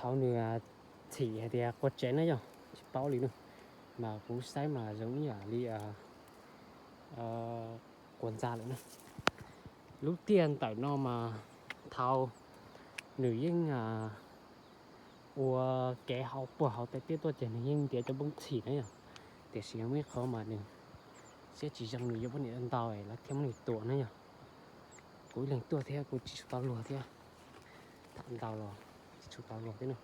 Thaum nws txhim hais tias qua tsev na yog tsis paub li na, mas kuv saib mas zoo ib yam li qua ntxa lawm na. Lub tiaj ntawm no mas thaum nws yeej ua kev hauv puag hauv tais tiaj tuaj ces nws yeej ntiav cov npoob txhim na yog, tiam sis muaj ib qho mas nws siab tsis zoo, nws yuav poj niam ntau lawv thiaj muab nws tua na yog. Kuv ib leeg tuaj thiab kuv tsis tshua tau luag thiab, tham ntau los tsis tshua tau luag thiab na.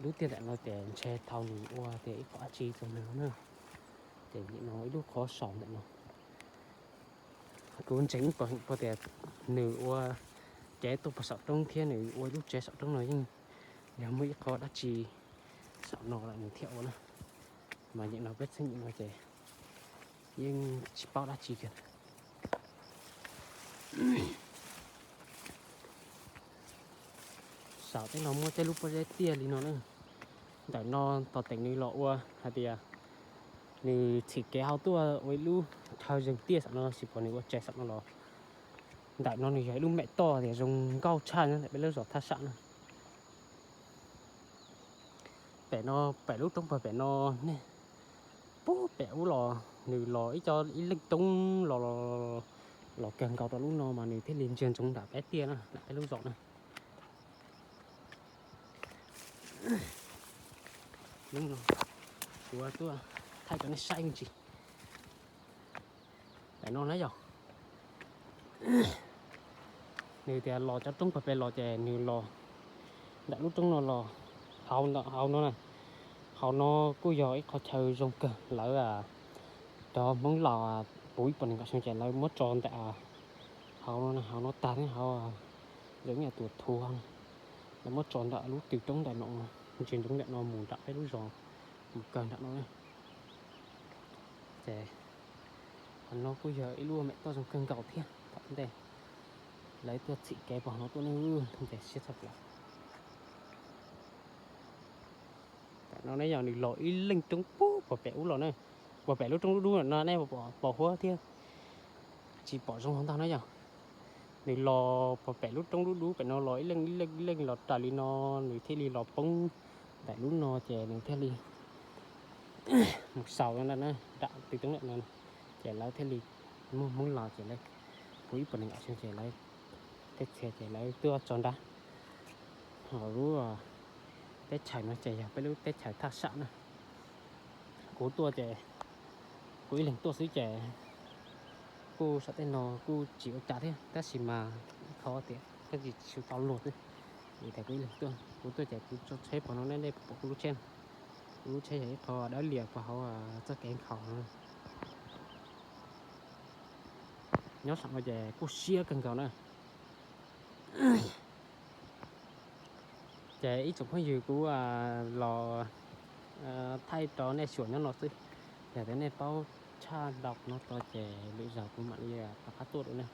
Lub tiaj ntawm no ces ntshe thaum nws ua tias ib qho dab tsi rau nws na, ces nim no ib lub qhov saum ntawm no. Kuv ntseeg ib puas tias nws ua kev tuaj puag saum roob thiab nws ua ib lub tsev saum roob no yeej yog muaj ib qho dab tsi saum no lawm nws thiaj ua na. Mas nim no peb txheej nim no ces yeej tsis paub dab tsi kiag. Saum tej no muaj tej lub pob zeb tiaj li no na. Ntawm no tom teem nws los ua hais tias nws txhim kev hauv tuaj ua ib lub chaw zeeg tiaj saum no, sis pom nws ua tsev saum no los. Ntawm no nws yog ib lub mem toj tias zoo nkauj tshaj nyob ntawm peb lub zos Thaj Sam na. Pem no, pem lub roob puag pem no, nej puag pem ub los nws los ib co ib leej roob los, los kawg nkaus rau lub no mas nws thiaj li ntsia ntsoov nram peb tiaj na, nram peb lub zos na. Hnub no kuv tuaj thaij rau nej saib me ntsis. Ntawm no na yog nws tias los cov roob puag pem los ces nws los ntawm lub roob no los hauv no na. Hauv no kuj yog ib qhov chaw zoo kawg lawv cov Hmoob laus puv ib puas nees nkaum xyoo ces lawv muab tso ntawm hauv no, hauv no tag thiab hauv zoo ib yam tus thuv no, lawv muab tso ntawm lub tw roob ntawm no, ntsia ntsoov ntawm no mus nram peb lub zos mus kawg nram no. Ces qhov no kuj yog ib lub mem toj zoo kawg nkaus thiab, thaum ntej lawv tuaj txhim kev puag no tuaj ne, nce siab tshaj plaws. Tam no ne yog nws los ib leej roob puag pem ub los na, puag pem lub roob dub dub no nej pom huab thiab tsis pom zoo ntag na yog. Nws los puag pem lub roob dub dub pem no los ib leej ib leej ib leej los raws li no, nws thiaj li los poob ntawm lub no ces nws thiaj li mus xaus no na, nram tw roob ntawm no. Ces lawv thiaj li muaj Hmoob laus ces lawv puv ib puas nees nkaum xyoo ces lawv tej txhia ces lawv tuaj tso nrab. Ho lub teb chaws no ces yog peb lub teb chaws Thaj Sam na. Kuv tuaj ces kuv ib leeg tuaj xwb ces kuj saum tej no kuj tsis ua cas thiab, tab sis mas ib qho tias kuj tsis tau luag xwb. Vim tias kuv ib leeg tuaj, kuv tuaj ces kuv tso tsheb puag no nej pom kuv lub tsheb. Kuv lub tsheb yog ib qho dawb lias puag hauv txoj kev nkhaus no. Nyob saum no ces kuj siab kawg nkaus na. Ces ib tsoom phooj ywg, kuv los thaij rau nej xyuas nyob no xwb. Yog tias nej paub tshaj ntau no tau ces lwm zaus kuv mam li rov qab tuaj dua na.